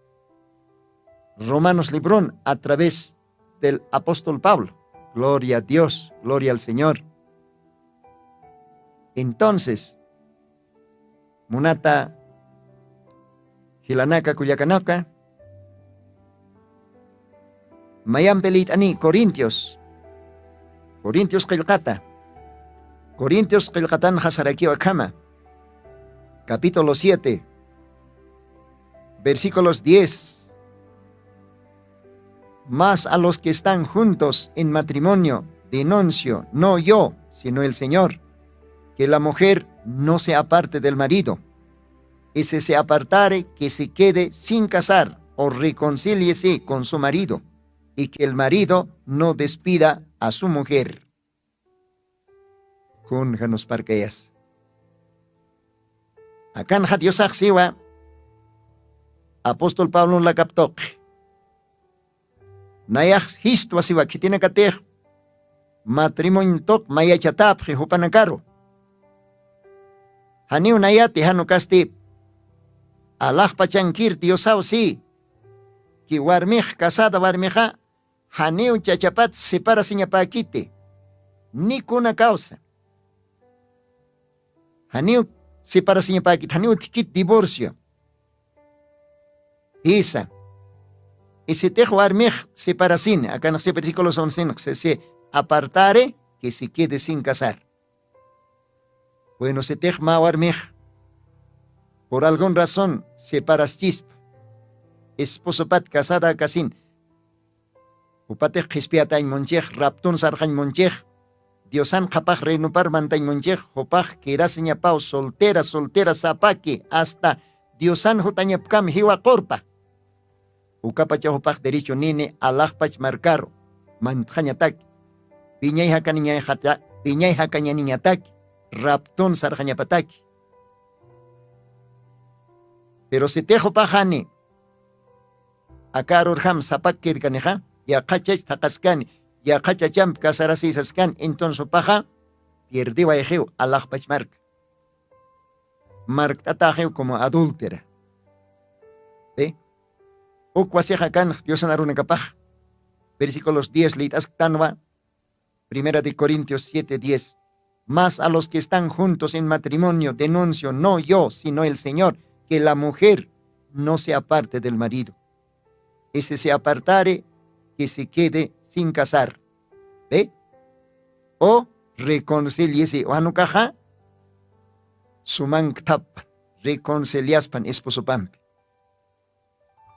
romanos libron a través del apóstol pablo. Gloria a dios, gloria al señor. Entonces, munata jilanaka kullakanaka, mayampi liyt'ani corintios, corintios qillqata, corintios qillqatan jasarakiw akhama, capítulo siete, versículos diez. Mas a los que están juntos en matrimonio denuncio no yo sino el señor, que la mujer no se aparte del marido, y si se apartare que se quede sin casar o reconcíliese con su marido, y que el marido no despida a su mujer. Kun janusparkayas? Akanxa diosax siwa apóstol pablon lakaptuqi. Nayax jistwa siwa khitinakatix matrimonio tuq mayachatapxi jupanakaru. Janiw nayati janukasti alaxpachankir diosaw si ki warmix casada warmixa janiw chachapat separasiñapäkiti. Ni kuna causa janiw separasiñapäkiti janiw thikit divorcio. Jisa. Isitix warmix separasini akanxsi versículos oncenx si apartare que se quede sin casar. Bueno sitix mä warmix por algun razón separaschispa esposopat casada kasin, jupatix qhispiyatañ munchix raptun sarxañ munchix, diosan qhapax reinupar mantañ munchix jupax quedasiñapaw soltera soltera sapaki hasta diosan jutañapkam jiwa qurpa. Ukapacha jupax derecho nini alaxpach markaru mantxañataki, piñay jakaniñayxata piñay jakañaniñataki raptun sarxañapataki. Pero sitix jupaxani aka arurjam sapak kirkanixa yaqha chach thaqaskani yaqha chachamp casarasïsaskani entonces jupaxa pierdiwayxiw alaxpach marka. Markt'ataxiw como adúltera. Pi? Uk wasixa kanx diosan arunakapax versículos diez liyt'asktanwa. Primera de corintios siete diez. Mas a los que están juntos en matrimonio denuncio no yo sino el señor, que la mujer no se aparte del marido. Y si se apartare, que se quede sin casar. ¿Ve? O reconciliese wanukaxa, sumanktappan, reconciliaspan esposopampi.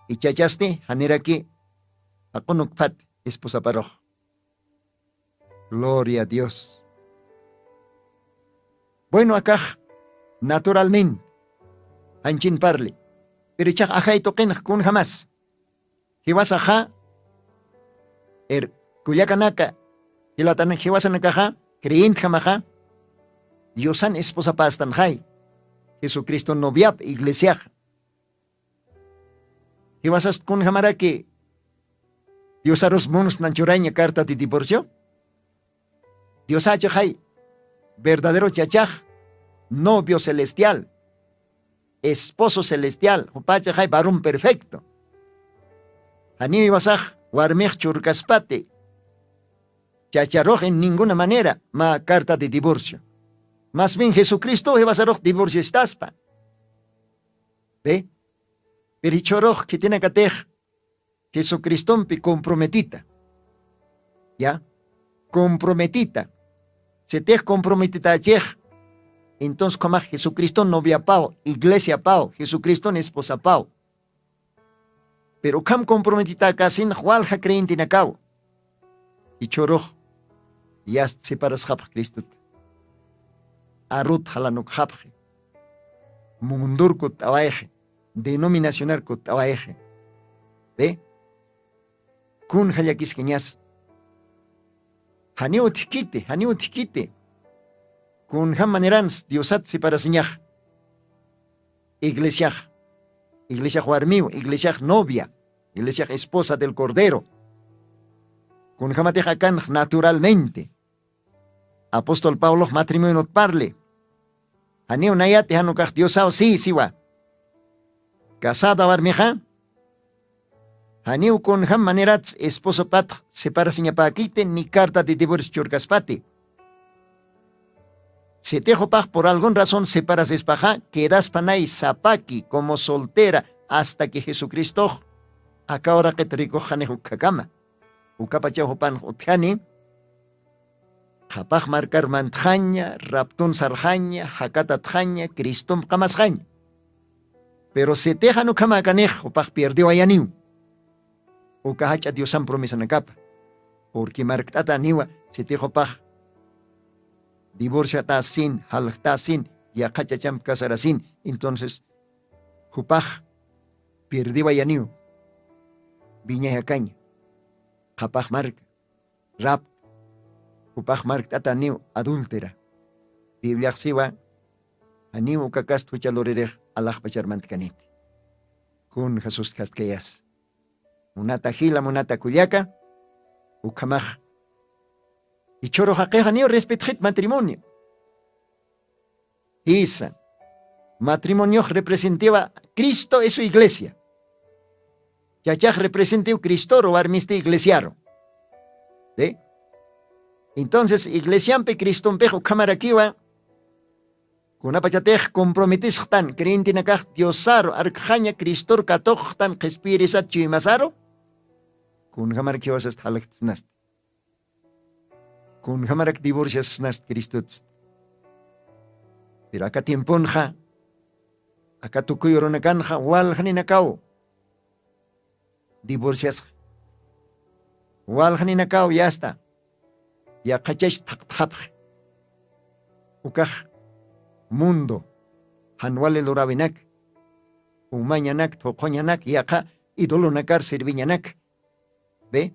Ichachasti janiraki aqunukpat esposaparux. Gloria a Dios. Bueno, akax naturalmente janchin parli. Pero ichax ajay tuqinx kunjamas jiwasaxa, er kullakanaka, jilatanak jiwasanakaxa, creyentjamaxa, diosan esposapastanxay, jesucristo noviap iglesiax. Jiwasast kunjamaraki diosarus munsnan churaña carta de divorcio? Diosachaxay verdadero chachax, novio celestial, esposo celestial, jupachaxay varón perfecto. Janiw jiwasax warmix churkaspati chacharux en ninguna manera mä carta de divorcio. Mas bien jesucristo jiwasarux divorcio istaspa. ¿Ve? Pero jichhurux khitinakatix jesucristompi comprometita. Ya, comprometita. Sitix comprometitachix, entonces ukhamax jesucriston noviapaw, iglesiapaw, jesucriston esposapaw. Pero ukham comprometitakäsinx walja creyentenakaw. Jichhurux yast separasxapx cristota. Arut jalanukxapxi, mundurkut t'awayxi, denominacionarkut t'awayxi. ¿Ve? Kunja llakiskañas? Janiw utjkiti, janiw utjkiti. Kunjam manirans diosat separasiñax? Iglesiax, iglesiax warmiw, iglesiax novia, iglesiax esposa del cordero. Kunjamatix akanx naturalmente. Apóstol pablox matrimonio utparli. Janiw nayati janukax diosaw si siwa. Casada warmixa, janiw kunjam manirats esposopatx separasiñapäkiti ni carta de divorcio churkaspati. Sitix jupax por algun razón separasispaxa quedaspanay sapaki como soltera, asta que jesucristox aka uraqit rikuxxanix ukkakama. Ukapachaw jupanx utjani. Qhapax markar mantxaña, raptun sarxaña, jakatatxaña, cristomp qamasxaña. Pero sitixan ukhamäkanix jupax pierdiwayaniw. Uka jach'a diosan promesanakapa. Purqui markt'ata aniwa sitix jupax divorciatasin, jaljtasin, yaqha chachamp casarasin, entonces jupax pierdiwayaniw. Viñayakaña, qhapax marka, rap, jupax markt'ata aniw adúltera. Bibliaxsiwa aniw ukakast jucha luririx alaxpacharmantkaniti. Kun jasustjastkayas? Munata jila munata kullaka, ukhamax ichhurux jaqix aniw respetxit matrimonio. Jisa, matrimoniox representiwa cristo y su iglesia. Chachax representiw cristoru warmisti iglesiaru. Entonces iglesiampi cristompix ukhamarakiwa, kunapachatix comprometisxtan creyentenakax diosaru arkxaña cristor katuxxtan qhispiyirisat chuymasaru, kunjamarak jiwasast jalajt'snasti? Kunjamarak divorciasnast cristutst? Pero aka tiemponxa, aka tukuy urunakanxa walxninakaw divorciasxa. Walxninakaw yasta yaqhachach thaqtxapxi. Ukax mundo jan wali luräwinak, umañanak thuqhuñanak yaqha idolonakar serviñanak. Be,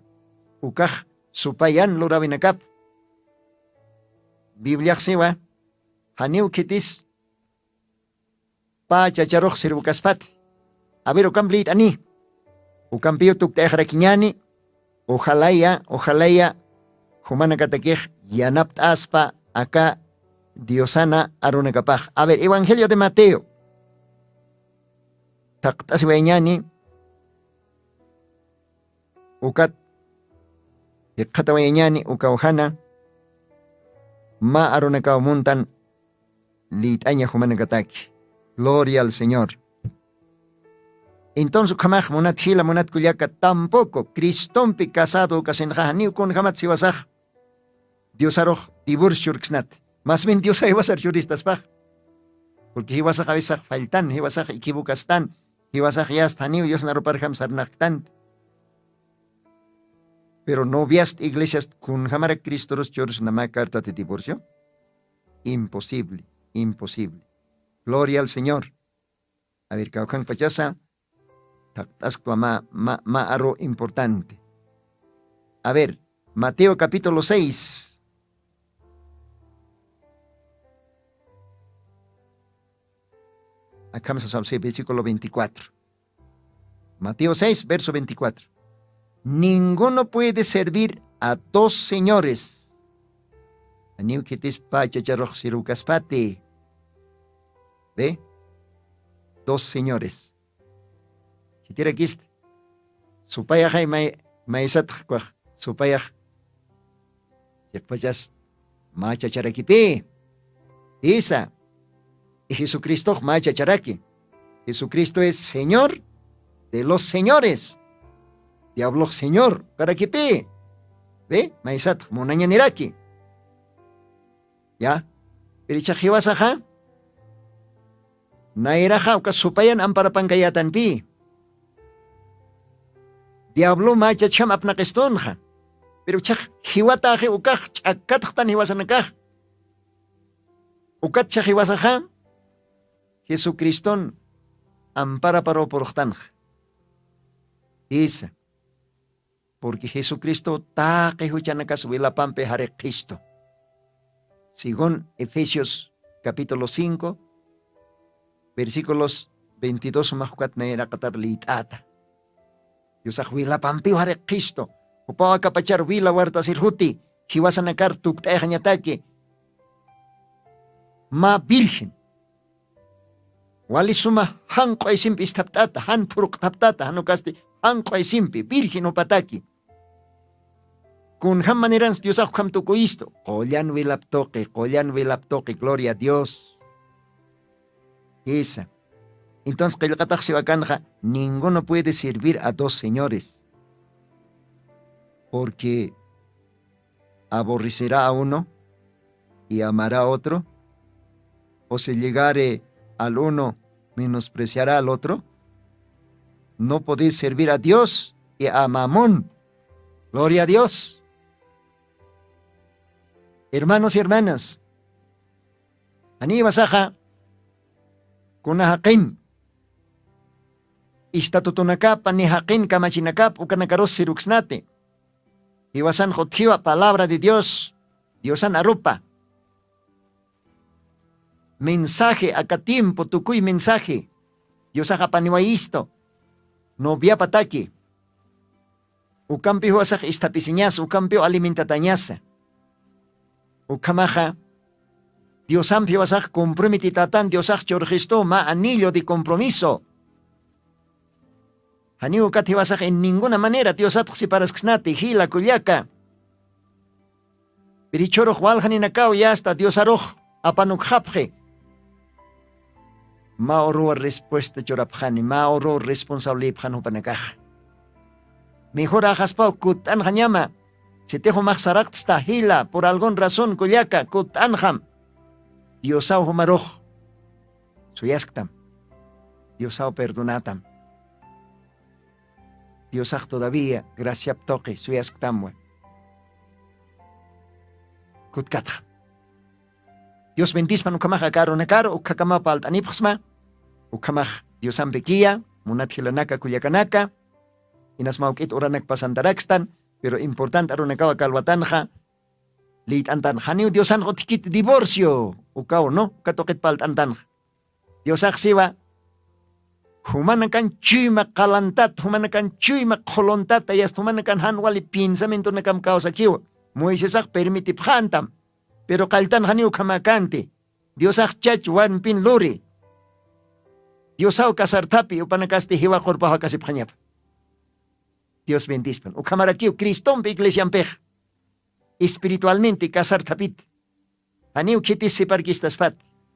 ukax supayan luräwinakap. Bibliaxsiwa janiw khitis pä chacharux sirvukaspat. Aver ukamp liyt'ani. Ukampiyu tukt'ayxarakiñani. Ujalaya ujalaya jumanakatakix yanapt'aspa aka diosana arunakapax. Aver evangelio de mateo, thaqt'asiwayañani. Ukat jikxatawayañani ukawjana mä arunakaw muntan liyt'aña jumanakataki. Gloria al señor. Entonces ukhamax munat jila munat kullaka tampoco cristompi casado ukasinxa janiw kunjamat siwasax diosarux divorcio churksnat. Mas bien diosa jiwasar churistaspax. Porque jiwasax avisax falltan jiwasax equivocastan jiwasax yasta janiw diosnaruparjam sarnaqktant. Pero noviast iglesiast kunjamarak cristorus churusnama carta de divorcio. Imposible. Imposible. Gloria al señor. A ver kawkhank pachasa thaqt'asktwa ma ma ma arru importante. A ver, mateo capítulo seis. Akham sasawsi versículo veinticuatro. Mateo seis verso veinticuatro. Ninguno puede servir a dos señores. Aniw khitispa chacharux sirukaspati. Ve, dos señores. Khitirakista supayaxay may maysatxkwax supayax. Chiqpachas mä chacharakipï. Isa. Y jesucristox mä chacharaki. Jesucristo es señor de los señores. Diablox señor karakipï. Ve maysatx munañaniraki. Ya. Pirichax jiwasaxa nayraxa uka supayan amparapankayatanpï. Diablo mä chachjam apnaqistunxa. Pero uchax jiwataxi ukax ch'akkatxtan jiwasanakax. Ukatchax jiwasaxa jesucriston amparaparuw puruxtanxa. Isa. Porque jesucristo taqi juchanakas wilapampi jariqhistu. Según efesios capítulo cinco versículos veintidós umax ukat nayraqatar liyt'ata. Diosax wilapampiw jariqhistu. Jupaw akapachar wila wartasir juti jiwasanakar tukt'ayxañataki. Mä virgen wali suma janq'u aysimpi isthapt'ata jan phurq'thaptata jan ukasti janq'u aysimpi virgen jupataki. Kunjam manirans diosax ukham tukuyistu qullan wilap tuqi qullan wilap tuqi gloria a dios. Isa. Entonces qillqatax siwakanxa ninguno puede servir a dos señores. Porque aborrecerá a uno y amará a otro, o si llegare al uno menospreciará al otro. No podéis servir a dios y a mamón. Gloria a dios. Hermanos y hermanas, janiwasaxa kuna jaqin istatutunakapa ni jaqin kamachinakapa ukanakarus siruksnati. Jiwasanxa utjiwa palabra de dios diosan arupa. Mensaje aka tiempo tukuy mensaje diosax apaniwayistu. Noviapataki ukampiw jiwasax isthapisiñasa ukampiw alimentatañasa. Ukhamaxa diosampi jiwasax comprometitatan diosax churxistu mä anillo de compromiso. Janiw ukat jiwasax en ninguna manera diosatx siparasksnati jila kullaka. Pirichhurux waljaninakaw yasta diosarux apanukxapxi. Mä uruwa respuesta churapxani mä uruw responsableypxan jupanakaxa. Mejor axaspaw kutt'anxañama. Sitix umax saraqtsta jila por algun razón kullaka kutt'anxam. Diosaw jumarux suyasktam. Diosaw perdonatam. Diosax todavía graciap tuqi suyasktamwa. Kutkatxa dios bendispan ukhamaq aka arunakar ukhakama palt'anipxsma. Ukhamax diosampikiya munat jilanaka kullakanaka. Inas mawk'it uranak pasantarakstan pero importanta arunakawa kalwatanxa. Liyt'antanxa janiw diosanxa utkit divorcio ukaw no uka tuqit palt'antanxa. Diosax siwa jumanakan chuyma qalantat jumanakan chuyma qhuluntata yasta jumanakan jan wali piensamientonakam kawsakiwa. Moisesax permitipxantam. Pero qalltanxaniw ukhamäkanti. Diosax chach wanpin luri. Diosaw casarthapi upanakasti jiwa qurpaxakasipxañapa. Dios bendispan ukhamarakiw cristompi iglesiampix espiritualmente casarthapit. Janiw khitis siparkistaspat.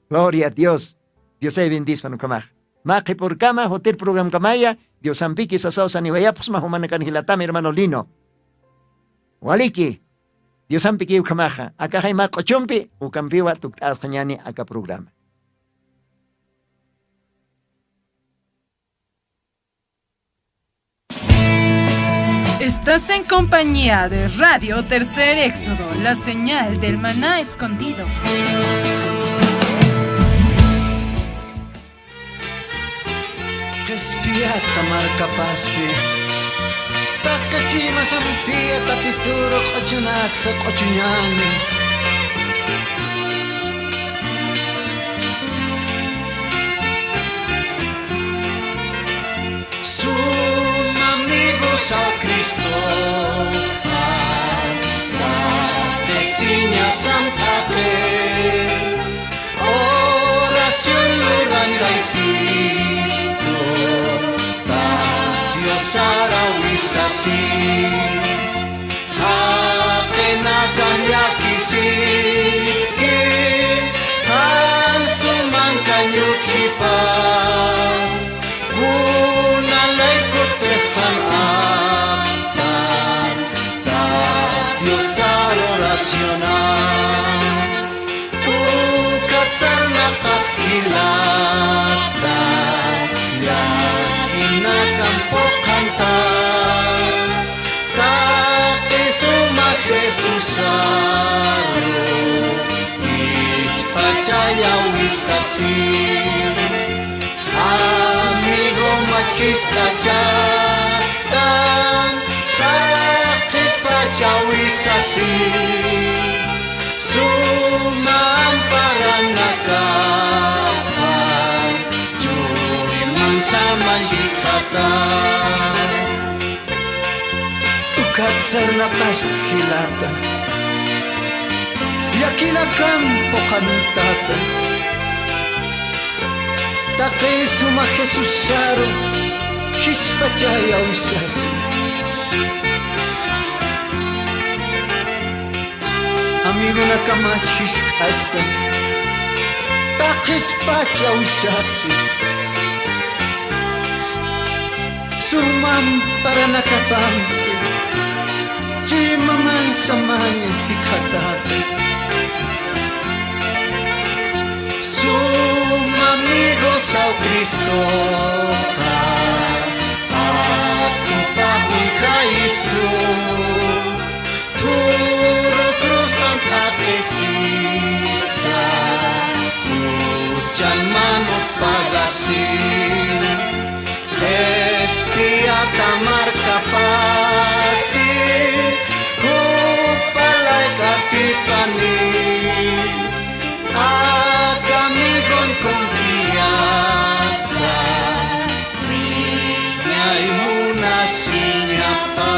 Gloria a dios. Diosay bendispan ukhamax. Mä qhipürkama jutir programkamaya, Diosampiki sasaw saniwayapxsma jumanakan jilatam hermano Lino. Waliki, Diosampiki ukhamaxa, akaxay mä q'uchumpi, ukampiwa tukt'asxañani aka programa. Estás en compañía de Radio Tercer Éxodo, la señal del maná escondido. Qhispiyata markapasti, taqi ch'ima sampiya Tatituru q'uchunaksa q'uchuñani. Suma amigosaw Cristoxa, taqisiñasam taqi oración lurankaytistu, ta Diosar awisasi. Jaqinakan llakisiki, jan sumankañ utjipa, kuna laykutix jan aptan, ta Diosar oracionan. Ukat sarnaqas jilata, llakinakan phuqhanta, taqi suma Jesusaru, jichhpachay awisasi. Amigo machkisqachata, taqispacha awisasi. Suma amparanakapan, chuyman saman jikxata. Ukat sarnaqasti jilata, llakinakan phuqhantata, taqi suma Jesusaru, jichhpachay awisasi. Amigonakamach jisk'asta, taqispacha awisasi. Suma amparanakapampi, chuyman samaña jikxatata. Suma amigosaw Cristoxa, akhupax wijayistu. Turu cruzan t'aqisisa, juchan manut pagasi. Qhispiyata markapasti, jupa layk atipani. Aka amigon confianza, wiñay munasiñapa.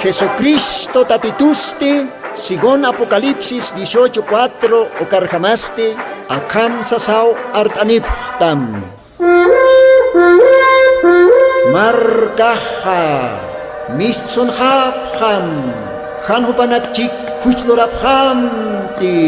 Jesucristo Tatitusti, según Apocalipsis dieciocho cuatro ukarjamasti, akham sasaw art'anipxtam. Markaxa mistsunxapxam, jan jupanakchik juch lurapxamti.